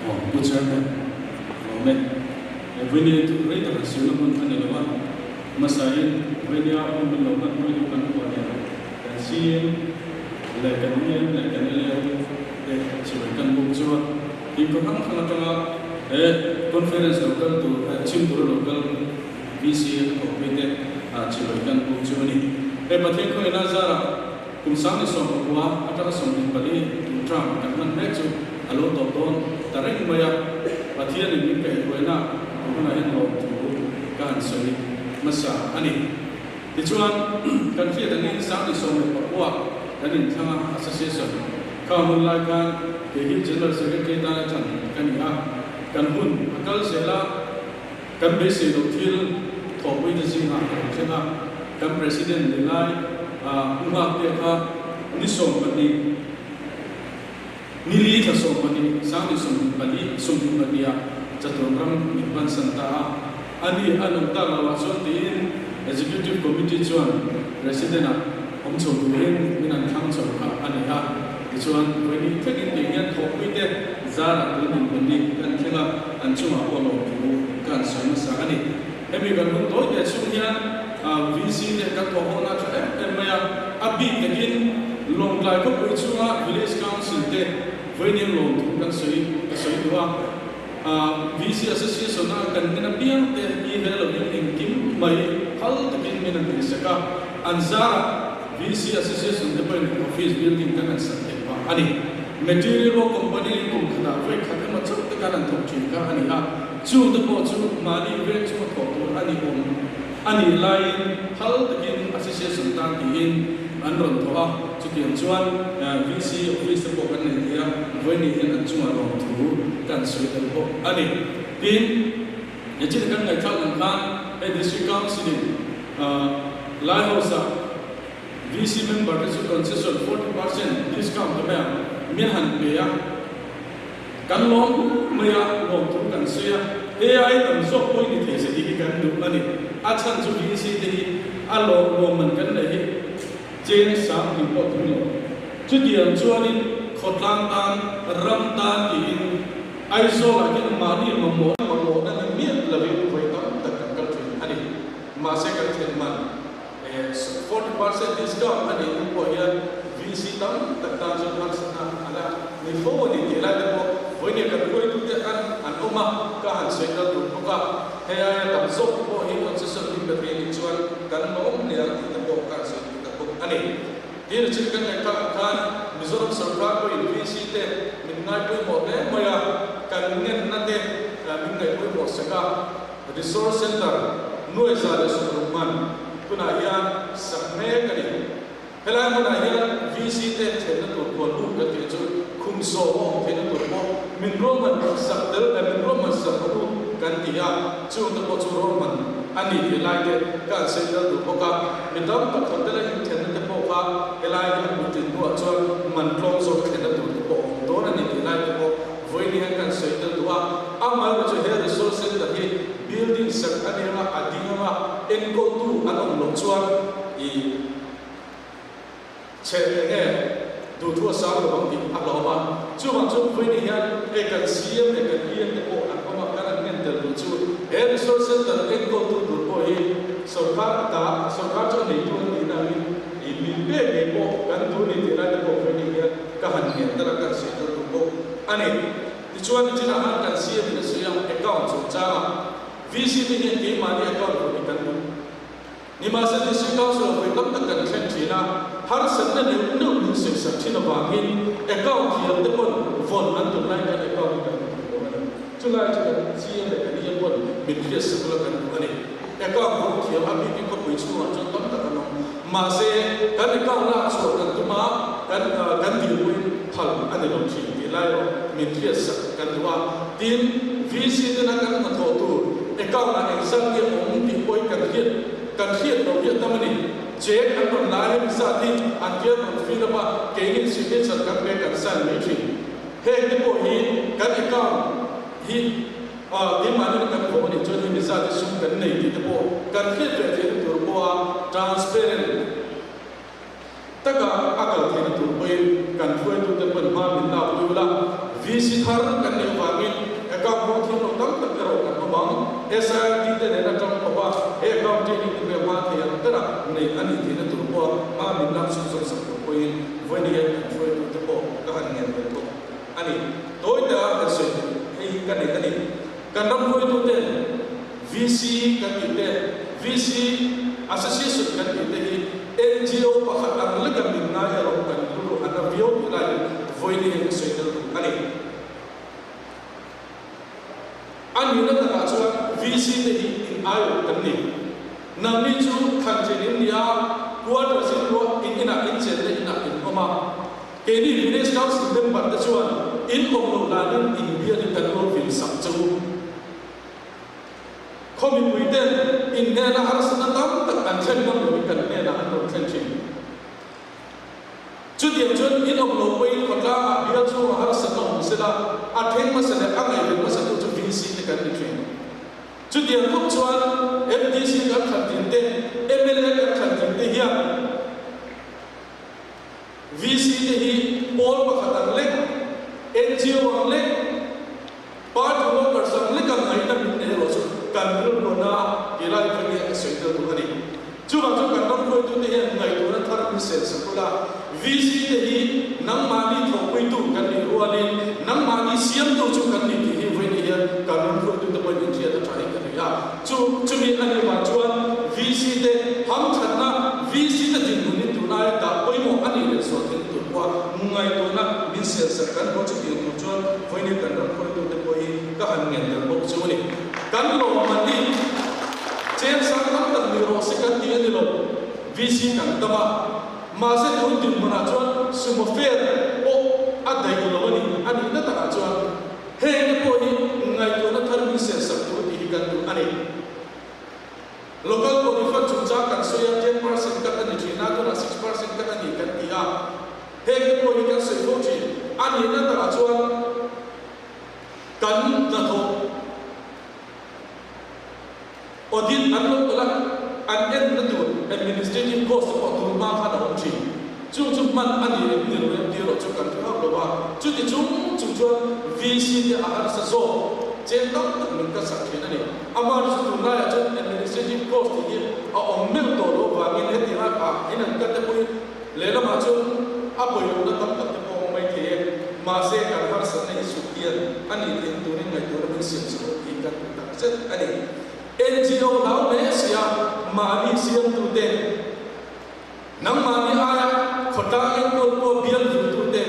Aw Pu Chairman, lawm e. He Vawini chu rei tak an siamna hmun a ni lo a, hmasain Vawini-a hun min lo hman pui duh kan huah nen kan CM leh kan EM leh kan LA ho te chibai kan buk chu a. Tin khaw hrang hrang atanga he conference lo kal tur, chhim tura lo kal VC a ka thawhpui te chibai kan buk chu a ni. He Pathian khawngin a zarah Kum 1990 atanga 24 tun term kan hman mek chu a lo tawp dawn ta reng mai a, Pathianin min kaihhruaina tun hunah hian lawmthu ka han sawi hmasa a ni. Tichuan, kan hriat angin 1990 kan inthlang a, Association kha hun lai khan kei hi General Secretary tana thlan ka ni a, kan hun a kal zel a, kan beisei loh thil thawhpuite zingah ka lo thleng a, kan President ni lai a u nghak te kha ni 12, ni li thla 12, 2024, 22 ah chatuan ram min hmansan ta a, a ni an awm tak loh ah chuan tiin Executive Committee chuan President ah awm chho turin min an thlang chho kha a ni a, tichuan vawiin thlengin kei hian thawhpui te zarah tun dinhmun hi kan thleng a, an chungah pawh lawmthu ka han sawi hmasa a ni. Hemi kan hun tawi teh chhung hian VC te kan thawh hawhna a tha em em mai a, a bik takin Lawngtlai khawpui chhunga Village Council te vawiin lawmthu kan sawi ka sawi duh a. VC Association a kan hnen apiang te hi he lovin engkim mai phal takin min an tihsak a, an zarah VC Association te pawhin office building kan han sak theih phah a ni. Material work company kum khatah vawi khat emaw chauh te kan han thawk thin kha a ni a, chung te pawh chu mahni veng chunga thawh tur a ni awm a nih laiin phal takin Association tan tiin an rawn thawh a, chutiang chuan VC office te pawh kan nei thei a, vawiin hian an chungah lawmthu kan sawi tel bawk a ni. Tin, Nichin kan ngaihthlak ang khan hei District Council in Lai House ah VC member te chu concession 40% discount ta mai ang min han pe a, kan lawm mai a, lawmthu kan sawi a, AI tam zawk pawh i ni thei se tih hi kan duh a ni. A chhan chu VC te hi a lawm lawmman kan neih hi cheng sang tih pawh tling lo. Chutiang chuanin khawtlang tan, ram tan tiin Aizawl-ah hian mahni mamawh mamawhna ni miah lovin vawi tam tak kan kal thin a ni. Mahse kan thlen man 40% discount a nih hnu pawh hian VC tam tak tan chuan harsatna a la ni fo a ni tih lai te pawh vawinia kan hruaitute khan an awm a, ka han sawi kal tur bawk a. Hei aia tam zawk te pawh hi concession hi pe thei nih chuan kan lawm hle ang tih te pawh ka han sawi duh ta bawk a ni. Tin chin kan ngaihtuah ang khan Mizoram sorkar pawhin VC te min ngaipawimawh hle mai a, kan ngenna te min ngaihpawimawh sak a, Resource Centre 160 hman tunah hian sak mek a ni. Helai hmunah hian VC te thlenna tur khual buk kan tih chu khum sawm a awm theihna tur pawh min ruahman sak tel min ruahman sak rawh u kan ti a, chung te pawh chu ruahman a ni tih lai te ka han sawi tel duh bawk a. Mi tam tak hotel a inthenna te pawh kha helai hi a puitlin hnuah chuan man tlawm zawk thlenna tur te pawh a awm dawn a ni tih lai te pawh Vawiin hian kan sawi tel duh a, amaherawhchu chu he resource center hi building sak a ni anga a ding anga enkawltu an awm loh chuan i chhe eng nge duhthu a sang lo ang tih a hlawm a. Chuvang chuan vawiin hian hei kan CM leh kan EM te pawh an awm a, kan an ngen tel duh chu he resource center enkawltu tur pawh hi sorkar a ta, sorkar chu a neitu an nihna angin i min pek ngei pawh kan duh a ni tih lai te pawh vawiin hian Ka han ngen tel a, kan sawi tel duh bawk a ni. Tichuan, nichinah khan kan CM in a sawi a, account chungchanga VC te hian keimahni account vawi kan duh. Nimahse, District Council ah vawi tam tak kan thlen thin a, harsatna neuh neuh min sawi sak thin avangin account thiam te pawn vawn an tum laiin kan account hi kan hmu thei lo a ni. Chulai chu kan CM leh kan EM pawn min hriat sak ula kan duh a ni. Account vawn thiam a bikin khawpui chhungah chuan tam tak an awm. Mahse, kan account lak chhuah kan tum a, kan kan dilpuiin phal a ni lo thin tih lai erawh min hriat sak kan duh a. Tin, VC tena kan hnathawh tur account ah engzat nge awm tih pawhin kan hriat kan hriat loh hi a tam a ni. Check an rawn la a, hemi zat hi an fian rawn fill up a, keinin signature kan pe kan sign mai thin. Heng te pawh hi kan account hi. A, keimahni kan vawm a nih chuan hemi zat hi sum kan nei tih te pawh kan hriat ve theihna tur pawha transparent taka a kal theihna tur pawhin kan hruaitute pawn hma min lak lut a, VC thar kan nih avangin SIRD te nena tang khawp a, he account training te pawh hma thei ang bera neih a nih theihna tur pawh hma min lak chhunzawm sak tur pawhin vawiin hian kan hruaitu te pawh ka han ngen tel bawk a ni. Tawite a kan sawi duh hei hi ka nei a ni. Kan ram hruaitu ten VC kan tih te, VC Association kan tih te hi NGO pakhat ang leka min ngai erawh kan rilru a na viau tih laiin vawiin hian ka sawi tel duh a ni. A nihna takah chuan VC te hi in aiawh kan ni. Nangni chu than chen in ni a, quarters in ruah in inah in chenna inah in awm a. Keini Village Council member te chuan in awm loh danin in bialin kan lo vil sak che u. Khaw mipui ten in hnena harsatna tam tak an thlen ngam loin kan hnenah an rawn thlen thin. Chutiang chuan in awm lo pawhin khawtlangah bial chhungah harsatna awm sela, a thleng hmasa leh a ngaihven hmasatu chu VC te kan ni thin. Chutiang khawp chuan MDC kan thlan thin te, mla kan thlan thin te hian VC te hi pawl pakhat ang lek, NGO ang lek, party workers ang lek ang ngaihna min nei erawh chu kan rilruana tilai veng hian ka sawi tel duh a ni. Chuvang chuan kan ram hruaitute hian ngaihtuahna thar min sel sak ula, VC te hi nangmahni thawhpuitu kan nih rualin nangmahni siamtu chu kan ni tih hi vawiin hian kan ram hruaitute pawhin inhriat a tha in ka ri a. Chu chumi a nih vang chuan VC te hamthatna, VC te dinhmunin tunlaia dah pawimawh a nih leh sual theihna tur pawha ngaihtuahna min sel sak kan haw chutiang tur chuan vawiin kan ram hruaitute pawh hi ka han ngen tel bawk chu a ni. Kan lawmman hi cheng sang tam tak ni rawh se kan ti a ni lo, VC kan tam a, mahse tun dinhmunah chuan sumo fare pawh a daih lo a ni, a nihna takah chuan heng te pawh hi ngaihtuahna thar min sel sak tur tih hi kan duh a ni. Local body fund chungchang kan sawi a, 10% cut a ni thin a, tunah 6% cut a ni kan ti a, heng te pawh hi kan sawi fo thin, a nihna takah chuan Kan hnathawh audit an lo kal a, an enna tur administrative cost te pawh tun hma khan a awm thin. Chung chu hman a ni em ni lo em tih erawh chu kan hre hauh lo a, chuti chung chung chuan VC te a harsa zawk cheng tam tak min ka sak thin a ni. Amah chu tunlaiah chuan administrative cost tih hi a awm meuh tawh loh vangin heti a ah in an cut te pawhin Lehlamah chuan a pawimawhna tam tak te pawh a awm mai thei e. Mahse, kan harsatna hi sut hian a nih theih turin ngaihtuahna min siam chho tih kan hmu tak zet a ni. NGO hlau hle sia mahni siamtute, nangmahni aia khawtlang enkawl pawh bial viltute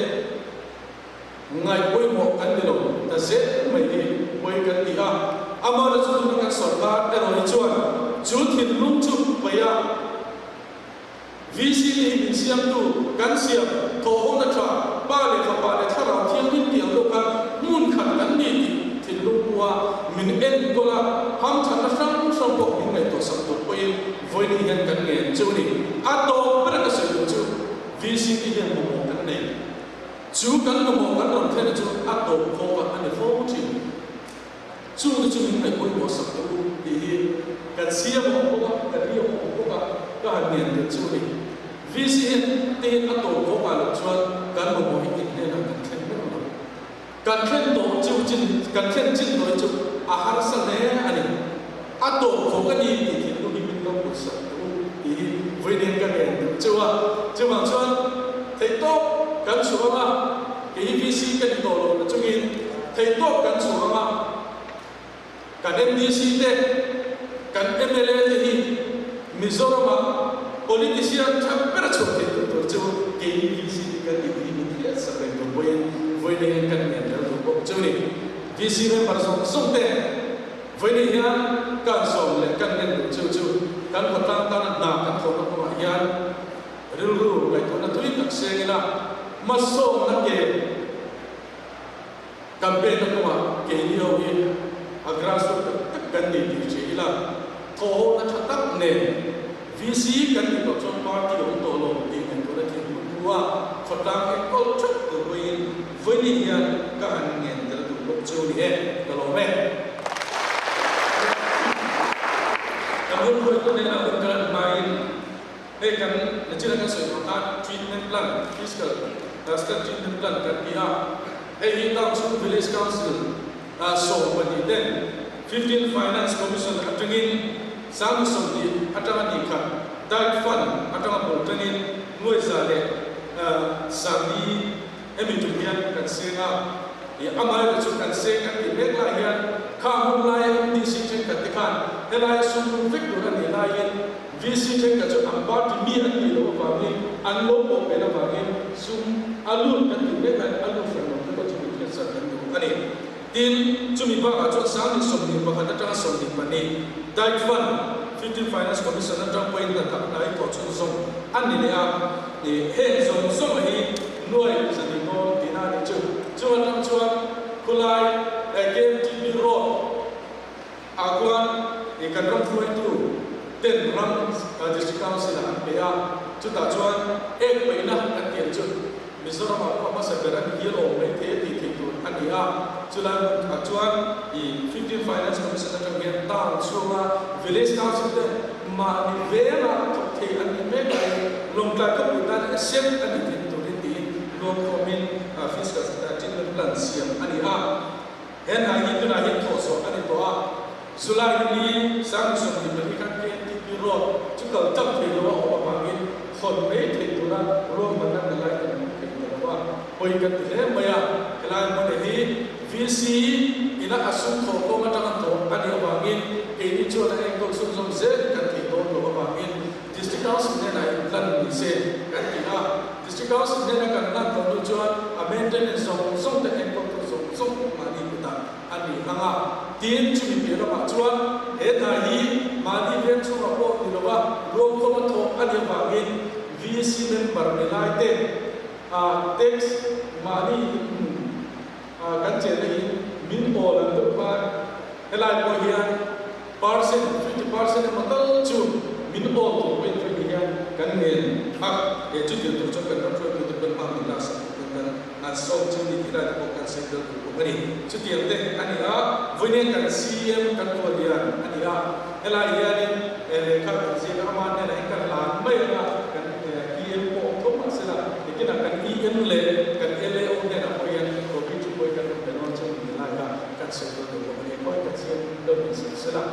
ngaih pawimawh kan ni lo ta zel mai hi pawi kan ti a. Amaherawhchu tuna kan sawrkar erawh hi chuan chu thinlung chu paih a, VC te hi min siamtu, kan siam, thawhhawna tha, Pa leh Fapa leh Thlarau Thianghlim tih ang deuh khan hmun khat kan ni tih thinlung pu a, min enkawl a, hamthatna hrang hrang pawh min ngaihtuah sak tur pawhin vawiin hian kan ngen chu a ni. A tawp ber ka sawi duh chu VC te hian mamawh kan nei. Chu kan mamawh kan rawn thlen chu a tawp khawk a, a ni fo thin. Chungte chu min ngaih pawimawh sak teh u tih hi kan siam a awm bawk a, kan ri a awm bawk a, ka han ngen tel chu a ni. VC hian te hian a tawp khawp ah loh chuan kan mamawh hi in hnenah kan thlen ber lo. Kan thlen tawh chu chin kan thlen chin tawh hi chu a harsa hle a ni. A tawp khawk a ni tih thinlung hi min lo put sak teh u tih hi vawiin ka ngen duh chu a. Chuvang chuan theihtawp kan chhuah ang a, kei hi VC ka ni tawh lo na chungin, Theihtawp kan chhuah ang a, kan MDC te, kan mla te hi Mizoram-ah politician tha ber a chhuah theih tur tur chu keini VC te kan ni tih hi min hriat sak reng tur pawhin vawiin hian kan ngen tel duh bawk chu ni. VC member zawng zawng te vawiin hian kan zawm leh kan ngen duh chu chu kan khawtlang tana hna kan thawhna kawngah hian rilru ngaihtuahna tui tak seng ila hmasawnna ke Campaign na kawngah keini ho hi a grassroot tak tak kan ni tih hria ila, thawhhawhna tha tak nen VC kan nih loh chuan party a awm tawh lo tih ngaihtuahna thinlung pu a, khawtlang enkawl theuh tur pawhin vawiin hian ka han ngen tel duh bawk chu ni e, ka lawm e. Kan hun hruaitu hnenah hun ka lan hmain hei kan nachina kan sawi tawh khan treatment plan, fiscal treatment plan kan ti a, Hei hi Town chhung Village Council 12 ten 15 Finance Commission atangin 20 atanga ni khat Diet Fund atanga bul tangin nuai za leh 400 hemi tum hian kan seng a. Amah erawh chu kan seng kan tih mek lai hian kha hun laia MDC thenkhat te khan helaia sum lut vek tur a nih laiin VC thenkhat chu an party mi an nih loh avangin an lo pawh pen avangin sum a lut kan tih mek laiin a lut hran lo te pawh chu min hriatsak kan duh a ni. Tin, chumi bakah chuan 2021 atanga 22 Diet Fund, 15 Finance Commission atang pawhin hna tak hnai tawh chhunzawm a ni leh a, heng zawng zawng hi nuai zani dawn tihna a nih chu. Chung atang chuan khulai KMTP Road ah khuan kan ram hruaitu ten ram District Council ah an pe a, chutah chuan ek peihna kan tih ang chu Mizoram ah pawh hmasa ber a ni hial awm mai thei a tih theih tur a ni a, chulai hmun ah chuan 15 Finance Commission atang hian town chhunga Village Council te mahni vela thawk thei an nih mek laiin Lawngtlai khawpui tan exempt a nih theihna turin tiin luangkhawmin Fiscal Treatment Plan siam a ni a. He hna hi tunah hian thawh zawh a ni tawh a, July ni 2024 khan KMTP Road chu kal tlang thei lo a awm avangin hawn mai theih tura ruahmanna hna lai kan hmuh theih ta lo a, pawi kan ti hle mai a. Helai hmun hi VC ina a sum thawh kawng atanga thawh a nih avangin keini chuan a enkawl chhunzawm zel kan theih dawn loh avangin District Council hnenah inlan ni se kan ti a. District Council hnena kan lan tawh hnu chuan a maintenance zawng zawng te enkawl tur zawng zawng mahni kutah a ni ang a. Tin, chumi piah lamah chuan he hna hi mahni veng chhungah pawh ni lova ruangkhawma thawh a nih avangin VC member ni lai te tax mahni kan chenna hi min awl an deuh khan helai pawh hian percent, 50% emaw tal chu min awl tur pawhin vawiin hian kan ngen a, he chutir tur chuan kan ram hruaitute pawn hma min laksak tur pawn kan an sawm chu ni tih lai te pawh kan sawi tel tur bawk a ni. Chutiang te a ni a, vawiin hian kan CM kan rual hian a ni a, helai hianin lehkha kan ziak a, amah hnenah hian kan lan mai ang a, kan EM pawh awm tho mah sela, nikinah kan EM leh kan LAO hnenah pawh hian copy chu pawhin kan rawn pe dawn chu ni lai kha kan sawi tel tur bawk a ni. Khawi kan CM lo min sawi sela.